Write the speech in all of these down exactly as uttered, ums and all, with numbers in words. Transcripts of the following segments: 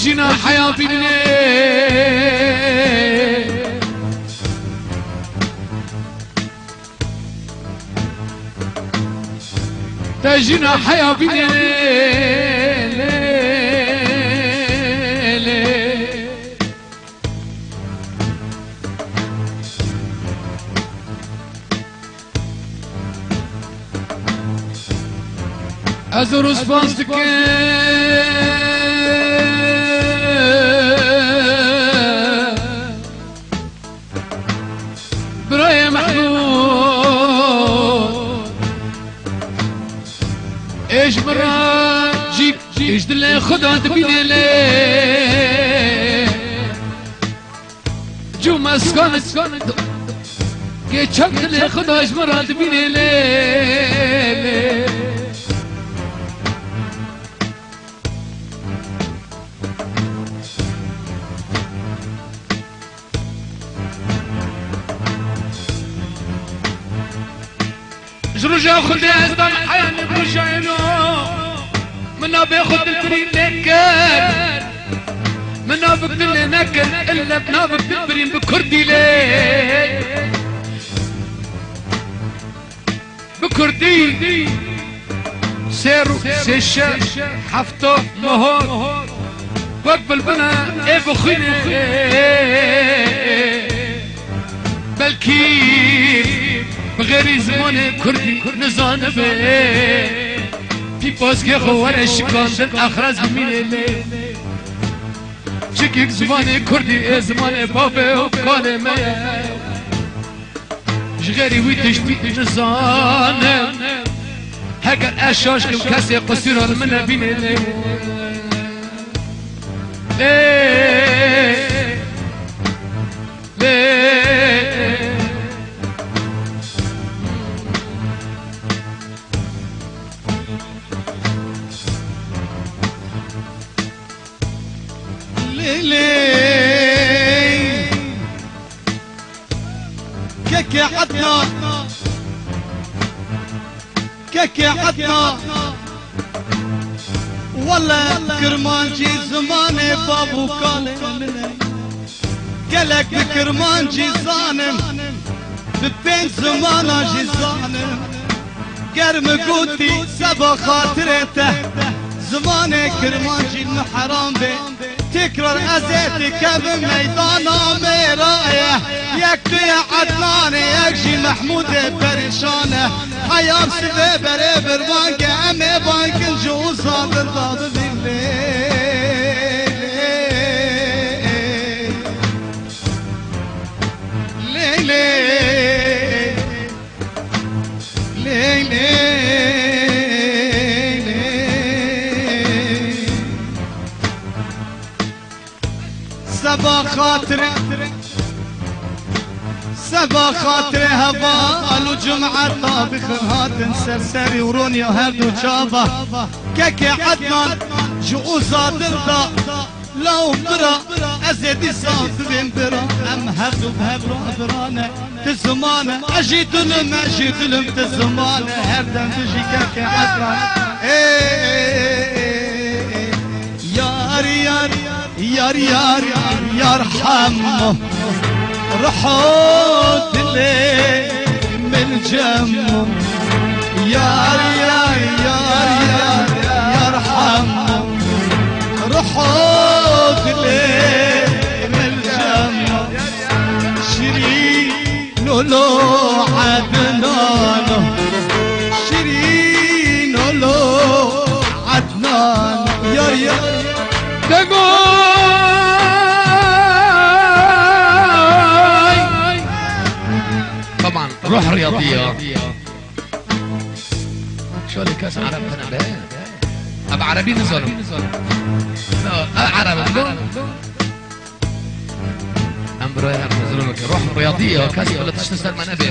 jîna heya bînê. Te jîna heya bînê. Ez û spas dikim birayê Mehmûd. Ê ji min re cîk, ê ji dilê xwe de dibînê lê. Cû meskan kê çek dilê xwe de ji min re dibînê lê, lê. Ji roja xwe dê ez dan heyanê bi roja êno. Min navê xwe dilbirîn lê kir. Min navik dilê nekir, ille bi navik dilbirîn bi kurdî lê. Bi kurdî sê rû, sê şeş, hefta, mehor, wek bilbine ê bixwîne. Belkî bi xêrî zimanê kurdî nizanibe. Pîpaskê xwe were şikandin, exrez bimînê lê. Çikik zimanê kurdî ê zimanê bavê û kalê me ye. Ji xêrî wî tiştî nizanim. Heger ez şaş kim, kesê qisûra li min nebîne lê. Lê, lê. Lê, lê. Kekê Ednan, kekê Ednan. Wele kirmancî zimanê bav û kalê min e. Gelek bi kirmancî zanim, bi pênc zimana jî zanim. Ger min gotî seba xatirê te, zimanê kirmancî min heram bê. Tekrar ez ê dikevim meydana mêra ye. Yek tu ye Ednanê, yek jî Mehmûdê perîşan e. Heyam sibê berê bir bang e, em ê bangin ji uza dil da bibîn lê. Lê, lê. Lê, lê, lê. Seba xatirê, seba xatirê heval û cumeta bixin hatin ser serî û roniya her du çava. Kekê Ednan ji uza dil da. Law bira, ez ê dîsa bibêm bira. Em her du bi hev re biran e. Ti ziman e, ez jî dil im, ez jî dil im, ti ziman e. Her dem tu jî kekê Ednan e. Ê, ê, ê, ê, ê. Yar, yar, yar, yar, yar, yar, yar, Hemo. Ruho dilê min cem. Yar, yar, yar, yar, yar, Hemo. Ruho dilê min cem. Şirîn û lo Ednano. Şirîn û lo Ednano. Yar, yar. Degoy. Taban, ruh riyadiya. Şöyle kes Arap hene be. Ev Erebî nizanim. No, ev Ereb im, no? Em birayê em nizanim ki ruh riyadiya, kes bile tişt ser me nebe.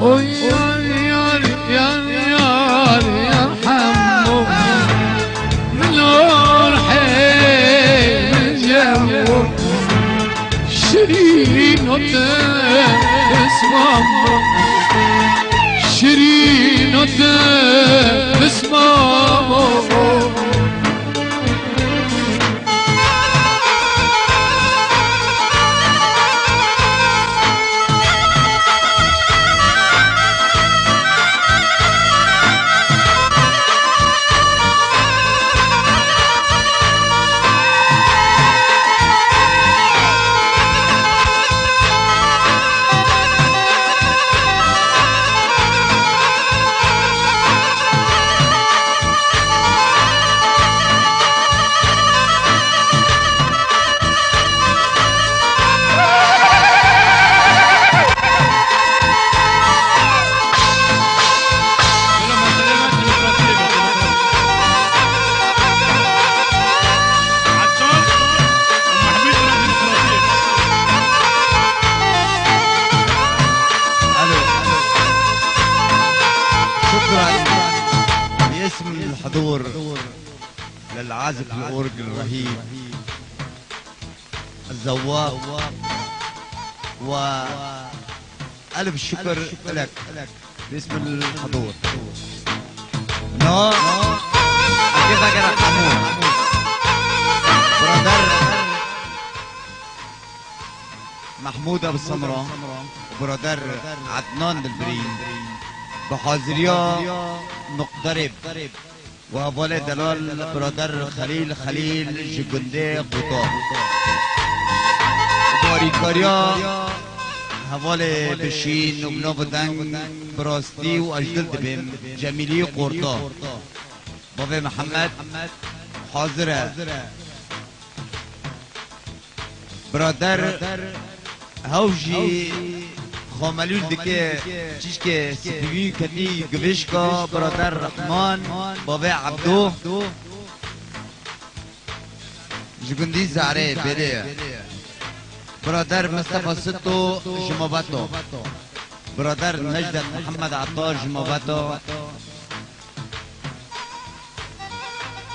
Oy yar, yar, yar, yar, yar, Hemo. Min or hey, min cem. Şirîno te bismamo, şirîno te bismamo. شكرا باسم الحضور للعازف الأورج الرهيب الذواق، وألف شكر لك باسم الحضور. No, أكيد أقرأ قانون. برادر محمود أبو سمرة وبرادر عدنان دلبرين بحاضرية مقترب. û hevalê delal birader Xelîl Xelîl ji gundê Quta. Bi alîkariya hevalê Bişîn û bi nav û deng, bi rastî û ez ji dil dibêm, Cemîlî Qorta. Bavê Mihemed hazir e. Birader hew jî xwe melûl dike, çîşkê spî wî ketî givişka birader Rehman, bavê Ebdo. Ji gundî Zarê Bêlê ye. Birader Mistefa Sito ji Mobeto. Birader Necdet Mihemed Ata ji Mobeto.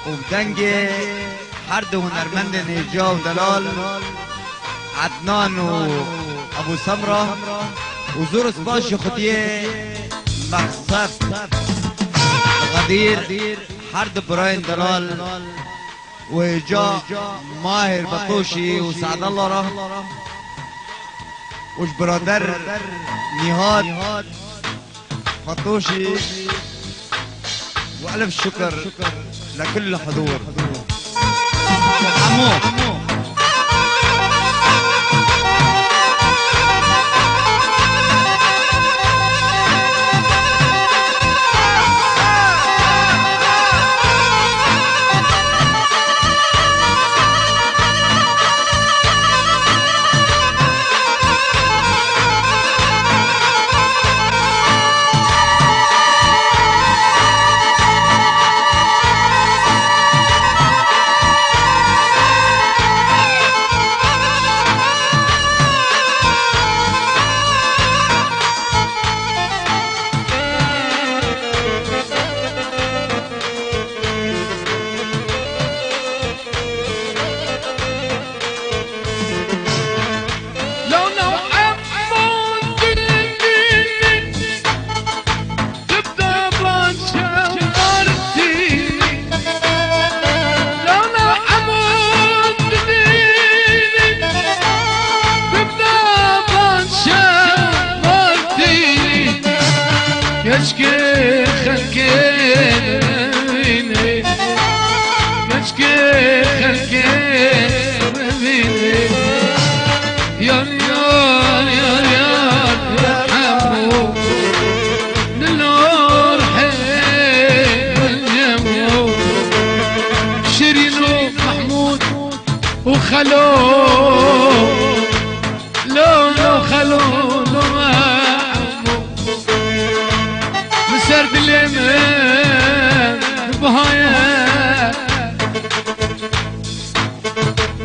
û bi dengê her du hunermendên hêja û delal, Ednan û Ebû Semra, û zor spas ji xwediyê Mexsed Xedîr, her du birayên delal û hêja Mahir Betoşî û Seedallah re û ji birader Nîhat Fatoşî. وألف شكر لكل الحضور. Hemû. Keşke xelkê bibîne, keşke xelkê bibîne. Yar, yar, yar, yar, yar, hemû dilor hemû. Şirîn û Mehmûd û Xelo. Lo, lo, xelo, lo, Mehmûd. Li ser dilê min bihaye.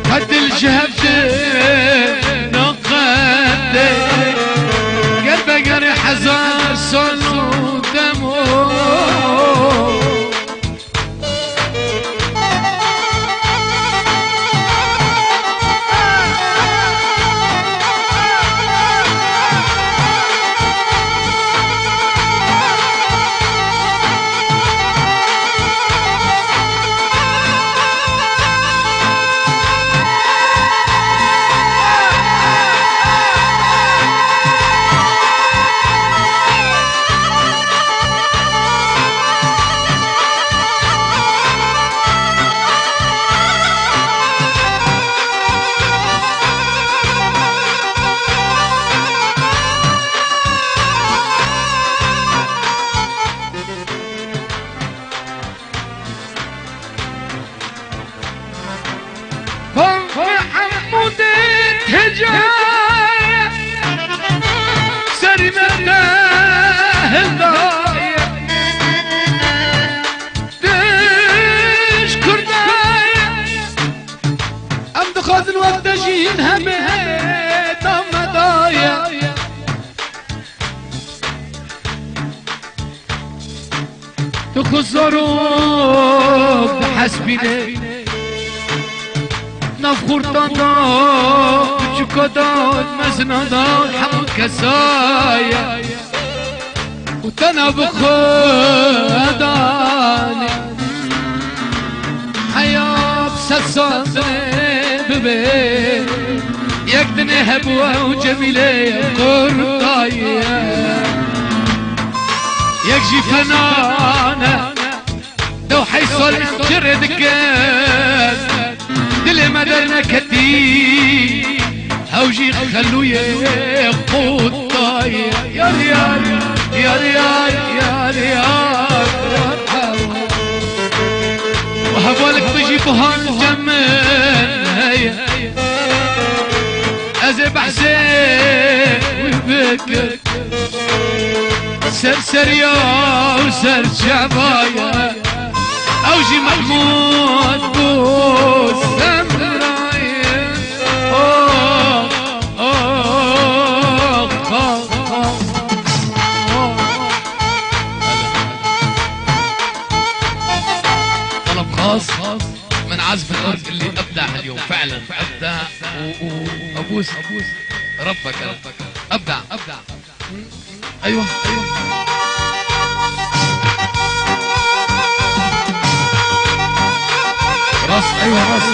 Ka dil ji hev di naqete. Ger vegerê hezar sal û demo. Hêca serî me te hildaye, diş kurdaye. Em dixwazin wek te jîn hemê dam me daye. Tu xwe zarok dihesbîne, nav xurtan de, biçûka de, mezina de, hemû kesa ye. Û te nav bi xwe danî. Heya bi sed sal dinê bibe, yek dinê hebû ew Cemîlê qurtaye. Yek jî fena ne, dew heyş sal min çi rê dike, dilê me derneketî. Ew jî xelûyê qutaye. Yar, yar, yar, yar, yar, yar. Hevalek tu jî buhan cem min heye. Ez ê behsê wî bikim. Serseriya û serçevaye. Ew jî Mehmûd bû Semrayê. Oh, oh, oh, oh, oh. طلب خاص من عازف الأورج اللي أبدع اليوم، فعلًا أبدع، و-، و-، وأبوس ربك. أبدع. أيوة، أيوة. راس، أيوة، راس.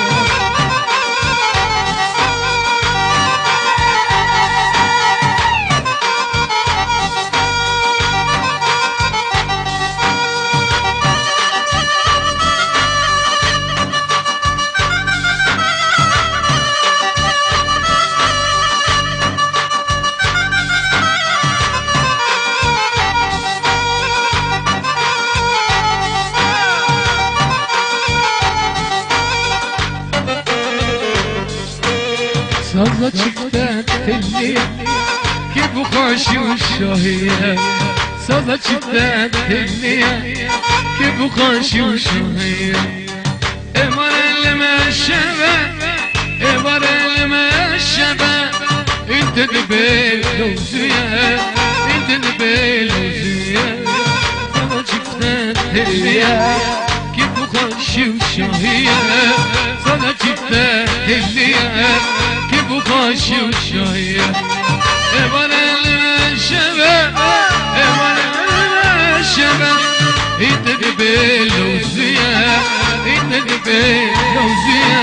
Saza çifte telliye, kêf û xweşî û şahî ye. Saza çifte telliye, kêf û xweşî û şahî ye. Êvarê li me şeve, êvarê li me şeve, îndî dibê lewzûye, îndî dibê lewzûye. Saza çifte telliye, kêf û xweşî û şahî ye. Saza çifte telliye, kêf û xweşî û şahî ye. Êvarê li me şeve, êvarê li me şeve, îndî dibê lewzûye, îndî dibê lewzûye.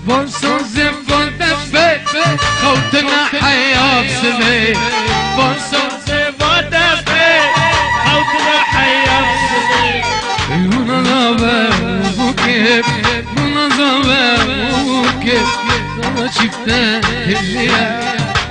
Van sazê va def be, xewtina heya bi sibê. Van sazê va def be, xewtina heya bi sibê. Buna zave û kêf, buna zave û kêf. Saza çifte